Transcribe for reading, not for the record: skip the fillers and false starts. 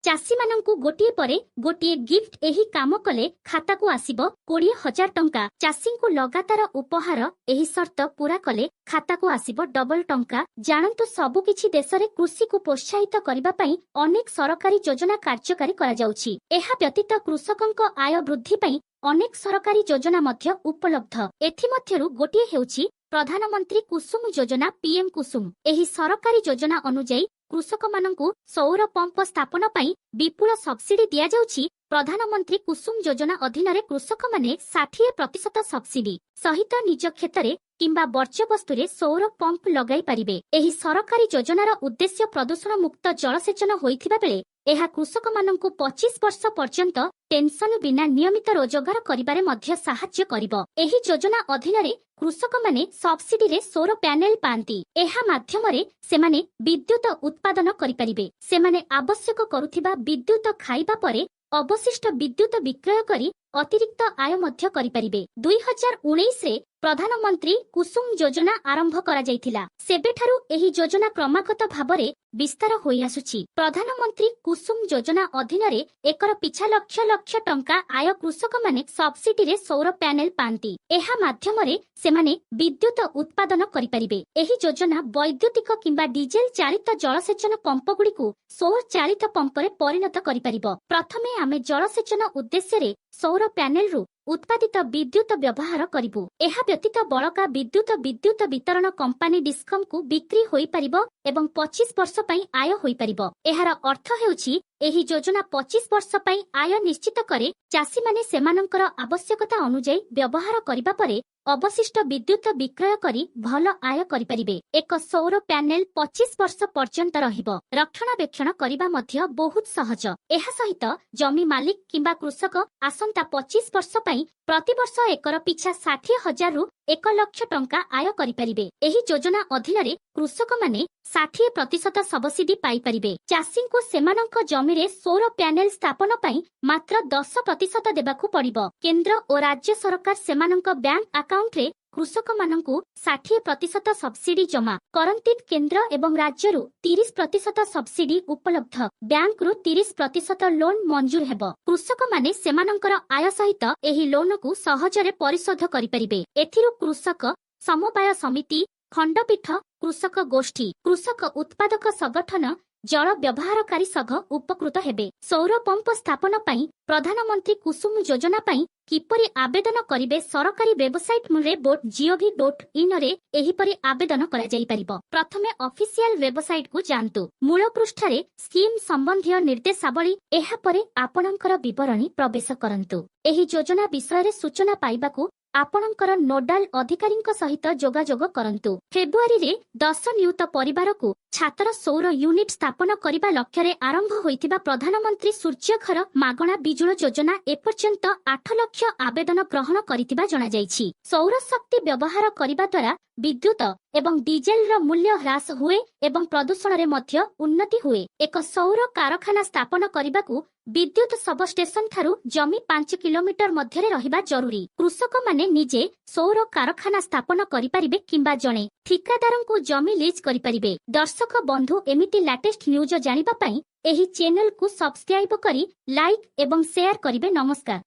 ଚାଷୀମାନଙ୍କୁ ଗୋଟିଏ ପରେ ଗୋଟିଏ ଗିଫ୍ଟ। ଏହି କାମ କଲେ ଖାତାକୁ ଆସିବ 20,000 ଟଙ୍କା। ଚାଷୀଙ୍କୁ ଲଗାତାର ଉପହାର। ଏହି ସର୍ତ୍ତ ପୂରା କଲେ ଖାତାକୁ ଆସିବ ଡବଲ ଟଙ୍କା। ଜାଣନ୍ତୁ ସବୁକିଛି। ଦେଶରେ କୃଷିକୁ ପ୍ରୋତ୍ସାହିତ କରିବା ପାଇଁ ଅନେକ ସରକାରୀ ଯୋଜନା କାର୍ଯ୍ୟକାରୀ କରାଯାଉଛି। ଏହା ବ୍ୟତୀତ କୃଷକଙ୍କ ଆୟ ବୃଦ୍ଧି ପାଇଁ ଅନେକ ସରକାରୀ ଯୋଜନା ମଧ୍ୟ ଉପଲବ୍ଧ। ଏଥିମଧ୍ୟରୁ ଗୋଟିଏ ହେଉଛି ପ୍ରଧାନମନ୍ତ୍ରୀ କୁସୁମ ଯୋଜନା, ପିଏମ୍ କୁସୁମ। ଏହି ସରକାରୀ ଯୋଜନା ଅନୁଯାୟୀ କୃଷକମାନଙ୍କୁ ସୌର ପମ୍ପ ସ୍ଥାପନ ପାଇଁ ବିପୁଳ ସବସିଡି ଦିଆଯାଉଛି। ପ୍ରଧାନମନ୍ତ୍ରୀ କୁସୁମ ଯୋଜନା ଅଧୀନରେ କୃଷକମାନେ 60% ସବସିଡି ସହିତ ନିଜ କ୍ଷେତରେ କିମ୍ବା ବର୍ଜ୍ୟବସ୍ତୁରେ ସୌର ପମ୍ପ ଲଗାଇ ପାରିବେ। ଏହି ସରକାରୀ ଯୋଜନାର ଉଦ୍ଦେଶ୍ୟ ପ୍ରଦୂଷଣ ମୁକ୍ତ ଜଳସେଚନ ହୋଇଥିବା ବେଳେ ଏହା କୃଷକମାନଙ୍କୁ 25 ବର୍ଷ ପର୍ଯ୍ୟନ୍ତ ଟେନସନ ବିନା ନିୟମିତ ରୋଜଗାର କରିବାରେ ମଧ୍ୟ ସାହାଯ୍ୟ କରିବ। ଏହି ଯୋଜନା ଅଧୀନରେ କୃଷକମାନେ ସବସିଡିରେ ସୌର ପ୍ୟାନେଲ ପାଆନ୍ତି। ଏହା ମାଧ୍ୟମରେ ସେମାନେ ବିଦ୍ୟୁତ ଉତ୍ପାଦନ କରିପାରିବେ। ସେମାନେ ଆବଶ୍ୟକ କରୁଥିବା ବିଦ୍ୟୁତ ଖାଇବା ପରେ ଅବଶିଷ୍ଟ ବିଦ୍ୟୁତ ବିକ୍ରୟ କରି ଅତିରିକ୍ତ ଆୟ ମଧ୍ୟ କରିପାରିବେ। 2019ରେ ପ୍ରଧାନମନ୍ତ୍ରୀ କୁସୁମ ଯୋଜନା ଆରମ୍ଭ କରାଯାଇଥିଲା। ସେବେଠାରୁ ଏହି ଯୋଜନା କ୍ରମାଗତ ଭାବରେ ବିସ୍ତାର ହୋଇଆସୁଛି। ପ୍ରଧାନମନ୍ତ୍ରୀ କୁସୁମ ଯୋଜନା ଅଧୀନରେ ଏକର ପିଛା ଲକ୍ଷ ଲକ୍ଷ ଟଙ୍କା ଆୟ। କୃଷକମାନେ ସବସିଡିରେ ସୌର ପ୍ୟାନେଲ ପାଆନ୍ତି। ଏହା ମାଧ୍ୟମରେ ସେମାନେ ବିଦ୍ୟୁତ ଉତ୍ପାଦନ କରିପାରିବେ। ଏହି ଯୋଜନା ବୈଦ୍ୟୁତିକ କିମ୍ବା ଡିଜେଲ ଚାଳିତ ଜଳସେଚନ ପମ୍ପଗୁଡ଼ିକୁ ସୌର ଚାଳିତ ପମ୍ପରେ ପରିଣତ କରିପାରିବ। ପ୍ରଥମେ ଆମେ ଜଳସେଚନ ଉଦ୍ଦେଶ୍ୟରେ ସୌର ପ୍ୟାନେଲରୁ ଉତ୍ପାଦିତ ବିଦ୍ୟୁତ ବ୍ୟବହାର କରିବୁ। ଏହା ବ୍ୟତୀତ ବଳକା ବିଦ୍ୟୁତ ବିଦ୍ୟୁତ ବିତରଣ କମ୍ପାନୀ ଡିସ୍କମ୍କୁ ବିକ୍ରି ହୋଇପାରିବ ଏବଂ 25 ବର୍ଷ ପାଇଁ ଆୟ ହୋଇପାରିବ। ଏହାର ଅର୍ଥ ହେଉଛି ଏହି ଯୋଜନା 25 ବର୍ଷ ପାଇଁ ଆୟ ନିଶ୍ଚିତ କରେ। ଚାଷୀମାନେ ସେମାନଙ୍କର ଆବଶ୍ୟକତା ଅନୁଯାୟୀ ବ୍ୟବହାର କରିବା ପରେ ଅବଶିଷ୍ଟ ବିଦ୍ୟୁତ ବିକ୍ରୟ କରି ଭଲ ଆୟ କରିପାରିବେ। ଏକ ସୌର ପ୍ୟାନେଲ 25 ବର୍ଷ ପର୍ଯ୍ୟନ୍ତ ରହିବ। ରକ୍ଷଣାବେକ୍ଷଣ କରିବା ମଧ୍ୟ ବହୁତ ସହଜ। ଏହା ସହିତ ଜମି ମାଲିକ କିମ୍ବା କୃଷକ ଆସନ୍ତା 25 ବର୍ଷ ପାଇଁ ପ୍ରତିବର୍ଷ ଏକର ପିଛା 60,000ରୁ 1 ଲକ୍ଷ ଟଙ୍କା ଆୟ କରିପାରିବେ। ଏହି ଯୋଜନା ଅଧୀନରେ କୃଷକମାନେ 60% ସବସିଡି ପାଇପାରିବେ। ଚାଷୀଙ୍କୁ ସେମାନଙ୍କ ଜମିରେ ସୌର ପ୍ୟାନେଲ ସ୍ଥାପନ ପାଇଁ ମାତ୍ର 10% ଦେବାକୁ ପଡ଼ିବ। କେନ୍ଦ୍ର ଓ ରାଜ୍ୟ ସରକାର ସେମାନଙ୍କ ବ୍ୟାଙ୍କ ଆକାଉଣ୍ଟରେ କୃଷକମାନଙ୍କୁ 60% ସବସିଡି ଜମା କରନ୍ତି। କେନ୍ଦ୍ର ଏବଂ ରାଜ୍ୟରୁ 30% ସବସିଡି ଉପଲବ୍ଧ। ବ୍ୟାଙ୍କରୁ 30% ଲୋନ୍ ମଞ୍ଜୁର ହେବ। କୃଷକମାନେ ସେମାନଙ୍କର ଆୟ ସହିତ ଏହି ଲୋନକୁ ସହଜରେ ପରିଶୋଧ କରିପାରିବେ। ଏଥିରୁ କୃଷକ ସମବାୟ ସମିତି, ଖଣ୍ଡପୀଠ, କୃଷକ ଗୋଷ୍ଠୀ, କୃଷକ ଉତ୍ପାଦକ ସଂଗଠନ, ଜଳ ବ୍ୟବହାରକାରୀ ସଂଘ ଉପକୃତ ହେବେ। ସୌର ପମ୍ପ ସ୍ଥାପନ ପାଇଁ ପ୍ରଧାନମନ୍ତ୍ରୀ କୁସୁମ ଯୋଜନା ପାଇଁ କିପରି ଆବେଦନ କରିବେ? ସରକାରୀ ୱେବସାଇଟ୍ ରେ .gov.inରେ ଏହିପରି ଆବେଦନ କରାଯାଇପାରିବ। ପ୍ରଥମେ ଅଫିସିଆଲ ୱେବସାଇଟକୁ ଯାଆନ୍ତୁ। ମୂଳ ପୃଷ୍ଠାରେ ସ୍କିମ୍ ସମ୍ବନ୍ଧୀୟ ନିର୍ଦ୍ଦେଶାବଳୀ। ଏହାପରେ ଆପଣଙ୍କର ବିବରଣୀ ପ୍ରବେଶ କରନ୍ତୁ। ଏହି ଯୋଜନା ବିଷୟରେ ସୂଚନା ପାଇବାକୁ ଆପଣଙ୍କର ନୋଡାଲ ଅଧିକାରୀଙ୍କ ସହିତ ଯୋଗାଯୋଗ କରନ୍ତୁ। ଫେବୃଆରୀରେ 10 ନିୟୁତ ପରିବାରକୁ ଛାତର ସୌର ୟୁନିଟ୍ ସ୍ଥାପନ କରିବା ଲକ୍ଷ୍ୟରେ ଆରମ୍ଭ ହୋଇଥିବା ପ୍ରଧାନମନ୍ତ୍ରୀ ସୂର୍ଯ୍ୟଘର ମାଗଣା ବିଜୁଳି ଯୋଜନା ଏପର୍ଯ୍ୟନ୍ତ 8 ଲକ୍ଷ ଆବେଦନ ଗ୍ରହଣ କରିଥିବା ଜଣାଯାଇଛି। ସୌର ଶକ୍ତି ବ୍ୟବହାର କରିବା ଦ୍ୱାରା ବିଦ୍ୟୁତ ଏବଂ ଡିଜେଲର ମୂଲ୍ୟ ହ୍ରାସ ହୁଏ ଏବଂ ପ୍ରଦୂଷଣରେ ମଧ୍ୟ ଉନ୍ନତି ହୁଏ। ଏକ ସୌର କାରଖାନା ସ୍ଥାପନ କରିବାକୁ ବିଦ୍ୟୁତ ସବଷ୍ଟେସନ ଠାରୁ ଜମି 5 କିଲୋମିଟର ମଧ୍ୟରେ ରହିବା ଜରୁରୀ। କୃଷକମାନେ ନିଜେ ସୌର କାରଖାନା ସ୍ଥାପନ କରିପାରିବେ କିମ୍ବା ଜଣେ ଠିକାଦାରଙ୍କୁ ଜମି ଲିଜ୍ କରିପାରିବେ। ଦର୍ଶକ ବନ୍ଧୁ, ଏମିତି ଲାଟେଷ୍ଟ ନ୍ୟୁଜ ଜାଣିବା ପାଇଁ ଏହି ଚ୍ୟାନେଲକୁ ସବସ୍କ୍ରାଇବ କରି ଲାଇକ୍ ଏବଂ ସେୟାର କରିବେ। ନମସ୍କାର।